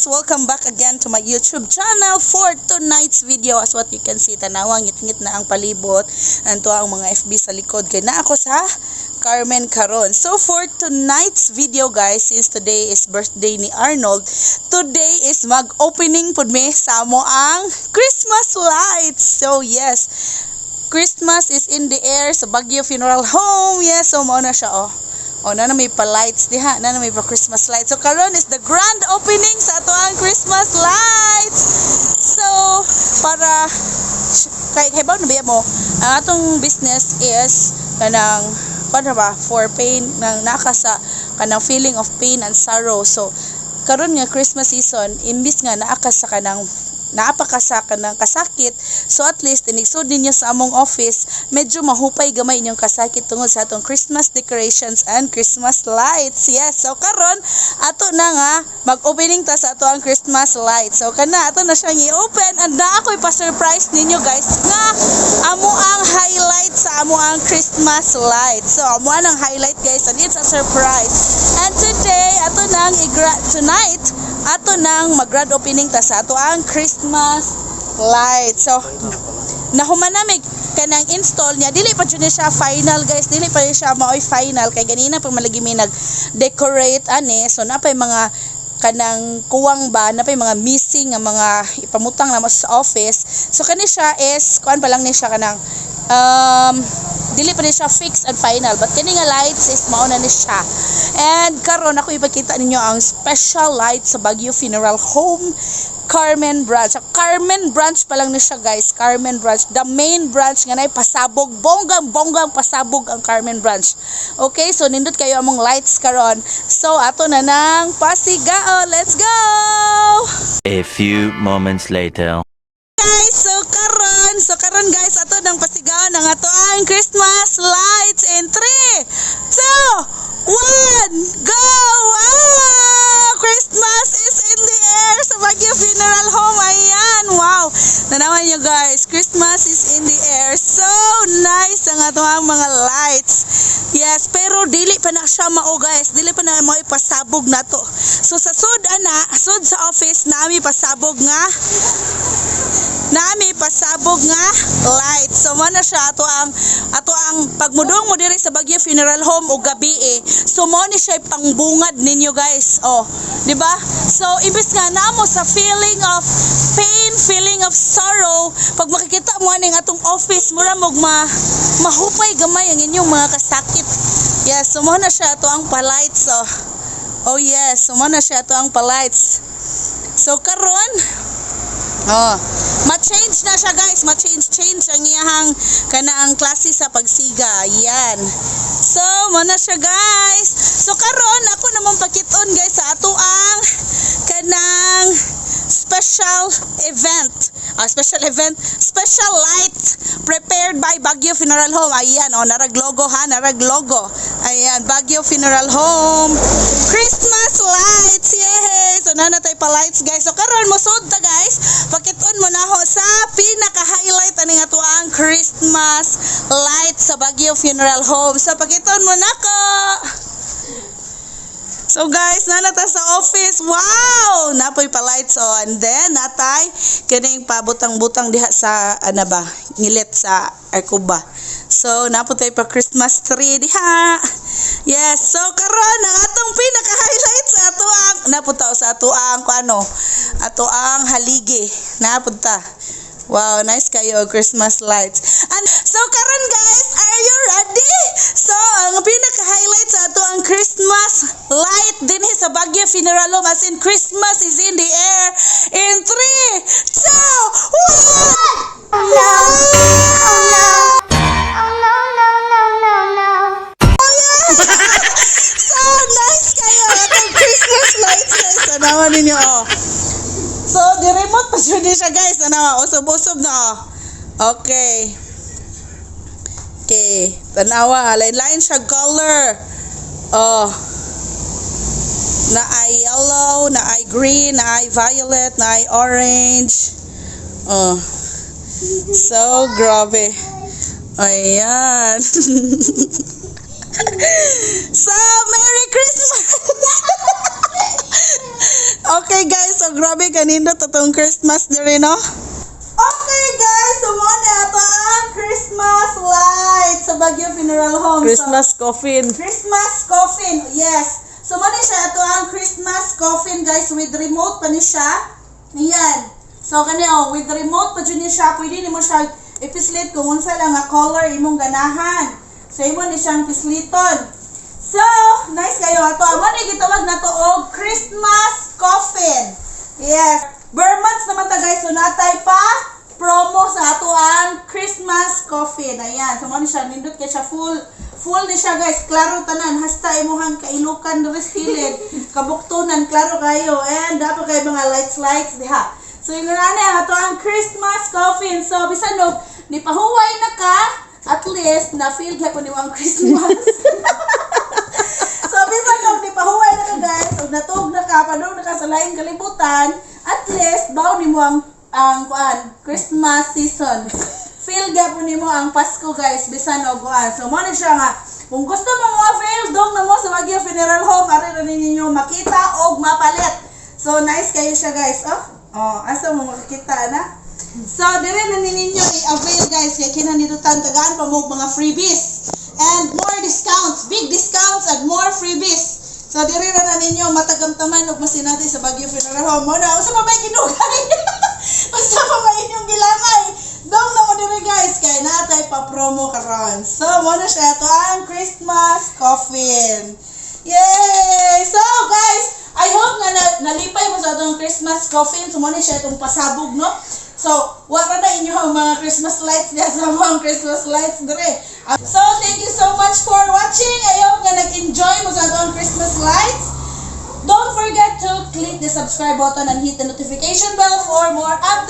Welcome back again to my YouTube channel for tonight's video. As what you can see, tanawa, ngit-ngit na ang palibot. Anto ang mga FB sa likod. Kay naa ko sa Carmen karon. So for tonight's video, guys, since today is birthday ni Arnold, today is mag-opening pud mi sa amo ang Christmas lights. So yes, Christmas is in the air sa Baguio Funeral Home. Yes, so mao na siya, oh. Oh, na na may pa-lights diha, na na may pa Christmas lights. So karon is the grand opening sa ato ang Christmas lights. So para kay kay ba na mo, ang atong business is kanang paano ba, for pain nang naka sa kanang feeling of pain and sorrow. So karon nga Christmas season, imbis nga naa ka sa kanang naa pa ka sa kanang kasakit, so at least inigsud ninyo sa among office, medyo mahupay gamay inyong kasakit tungod sa atong Christmas decorations and Christmas lights. Yes, so karon ato na nga mag-opening ta sa ato ang Christmas lights. So kana ato na siyang i-open and na ako'y pa-surprise ninyo, guys, nga amo ang highlight sa amo ang Christmas lights. So amo ang highlight, guys, and it's a surprise. And today ato nang tonight ato nang mag-grand opening ta sa ato ang Christmas light. So nahuman na mig kanang install niya, dili pa jud ni siya final, guys, dili pa jud siya maoy final kay ganina pa malagi mi nag decorate ani, so napay mga kanang kuwang ba, napay mga missing nga mga ipamutang na sa office. So kani siya is kuan pa lang ni siya, kanang dili pa ni siya fixed and final, but kani nga lights is mao na ni siya. And karon ako ipakita ninyo ang special light sa Baguio Funeral Home Carmen Branch. Sa Carmen Branch pa lang ni siya, guys. Carmen Branch. The main branch nga nay pasabog. Bonggang bonggang pasabog ang Carmen Branch. Okay, so nindot kayo among lights karon. So ato na nang pasigao. Let's go! A few moments later. Guys, so karon, guys, ato nang pasigaon ang ato ang Christmas lights in 3, 2, 1, go! Wow! Christmas is in the air sa Baguio Funeral Home. Ayan, wow! Tanawan nyo, guys, Christmas is in the air. So nice ang ato ang mga lights. Yes, pero dili pa na siya mao, guys. Dili pa na mao ipasabog nato. So sa sud ana, sud sa office nami pasabog nga light. So mo na siya ato ang pagmudong mo diri sa Baguio Funeral Home og gabi eh. So mo ni siya pangbungad ninyo, guys. Oh, di ba? So imbes nga namo sa feeling of pain, feeling of sorrow, pag makikita mo aning atong office, mura mog ma mahupay gamay ang inyong mga kasakit. Yes, so mo na siya ato ang pa-lights, oh. Oh yes, so mo na siya ato ang pa-lights. So karon, oh, ma-change na siya, guys, ma-change change ang iyahang kana ang klase sa pagsiga. Yan. So, mo na siya, guys. So karon ako naman pakiton, guys, sa ato ang kanang special event. Ah, special event, special light prepared by Baguio Funeral Home. Ayan, oh, narag logo ha, narag logo. Ayan, Baguio Funeral Home. Christmas lights. Yay! So na natay pa lights, guys. So karon mo sud ta, guys. Pakiton mo na ho sa pinaka-highlight ani nga to ang Christmas light sa Baguio Funeral Home. So pakiton mo nako. So guys, nanata sa office. Wow! Napoy pa lights, oh. And then natay kining pabutang-butang diha sa ana ba, ngilit sa Arcuba. So naputay pa Christmas tree diha. Yes, so karon ang atong pinaka-highlight sa ato ang napunta sa ato ang kuano, ato ang haligi. Napunta. Wow, nice kayo Christmas lights. And so karon, guys, are you ready? So ang pinaka-highlight sa ato ang Christmas light din sa Baguio Funeral Home, as in Christmas is in the air in 3, 2, 1. Oh no. Oh no. Oh no. Oh yeah! So nice kayo atong Christmas lights, guys. Tanawan ninyo, oh. So, di-remote pa jud ni siya, guys. Tanawa, usob-usob na, oh. Okay. Okay. Tanawa, lain-lain siya color. Oh. Na ay yellow, na ay green, na ay violet, na ay orange. Oh. So, grabe. Ayan. So, Merry Christmas! Okay guys, so grabe kanindot atong Christmas diri, no? Okay guys, so mao na ato ang Christmas light sa Baguio Funeral Home. So, Christmas coffin. Christmas coffin, yes. So mao na siya ato ang Christmas coffin, guys, with remote pa ni siya. Ayan. So kani oh, with remote pa jud ni siya, pwede nimo siya ipislit kung unsa lang nga color imong ganahan. So imo ni siyang pisliton. So, nice kayo ato. Amo ni gitawag nato og Christmas coffin. Yes. Ber months naman ta guys, so natay pa promo sa ato ang Christmas coffin. Ayan. So mo ni siya nindot kay siya, full full ni siya guys. Klaro tanan hasta imuhang kailukan diri sa kilid, kabuktunan, klaro kayo. And dapat kay mga lights lights diha. So yung na ato ang Christmas coffin. So bisan og ni pahuway na ka, at least na feel gyapon nimo ang Christmas. So bisan og ni pahuway na ka guys, og natuog na ka, padung na ka sa laing kalibutan, at least baw nimo ang kuan, Christmas season. Feel gyapon nimo ang Pasko guys, bisan og kuan. So mo ni siya nga kung gusto mo mo avail, dong na mo sa Baguio Funeral Home, ari ra ninyo makita og mapalit. So nice kayo siya guys. Oh, oh, asa mo makakita na? So dire na ninyo i-avail guys kay kinanindutan tagaan pa mo og mga freebies and more discounts, big discounts and more freebies. So dire na ninyo matagamtaman og masinati sa Baguio Funeral Home. Mo na unsa pa may ginugay? Unsa pa may inyong gilangay? Dong na mo dire guys kay natay pa promo karon. So mo na siya to ang Christmas coffin. Yay! So guys, I hope nga nalipay mo sa atong Christmas coffin. So mo na siya itong pasabog, no? So, wala na inyo ang mga Christmas lights diya sa mga Christmas lights dire. So, thank you so much for watching. I hope nga nag-enjoy mo sa atong Christmas lights. Don't forget to click the subscribe button and hit the notification bell for more updates.